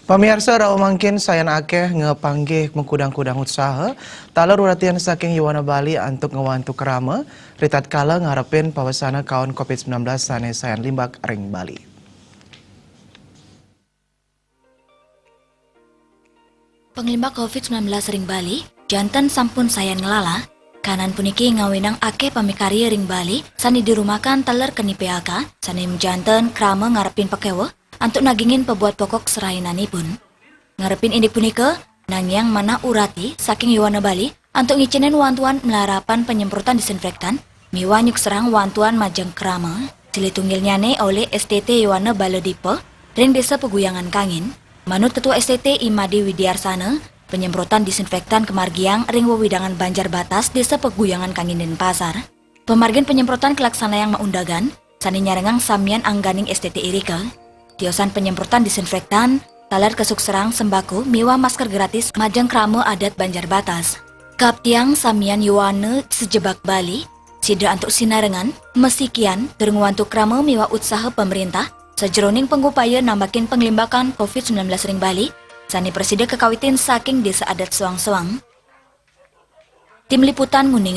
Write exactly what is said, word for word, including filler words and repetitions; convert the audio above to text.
Pamiarsa, rauh mangkin sayan akeh ngapanggih makudang-kudang utsaha taler uratian saking Yowana Bali antuk ngwantu krama, ritatkala ngarepin pawasana kaon covid sembilan belas sane sayan limbak ring Bali. Panglimbak covid sembilan belas ring Bali, janten sampun sayan nglala. Kanan puniki ngawinang akeh pamikarya ring Bali sane dirumahkan taler keni P H K, sane majanten krama ngarepin pakeweh antuk nagingin pabuat pokok serahinanipun. Ngarepin indik punika, nangiang manah urati saking Yowana Bali antuk ngicenin wantuan malarapan panyemprotan disinfektan miwah nyukserang wantuan majeng krama, silih tunggilnyane olih S T T Yowana Baladipa ring Desa Paguyangan Kangin. Manut Ketua S T T I Made Widiarsana, panyemprotan disinfektan kamargiang ring wewidangan Banjar Batas, Desa Paguyangan Kangin, Denpasar. Pamargin panyemprotan kalaksanayang maundagan, sane nyarengang samian angganing S T T irika. Tiosan panyemprotan disinfektan taler kasukserang sembako miwah masker gratis majeng krama adat Banjar Batas. Kaaptiang samian Yowana sajebag Bali, sida antuk sinarengan, masikian, tur ngwantu krama miwah utsaha pamrentah sajeroning pangupaya nambakin panglimbakan covid sembilan belas ring Bali, sane prasida kakawitin saking desa adat soang-soang. Tim Liputan nguningayang.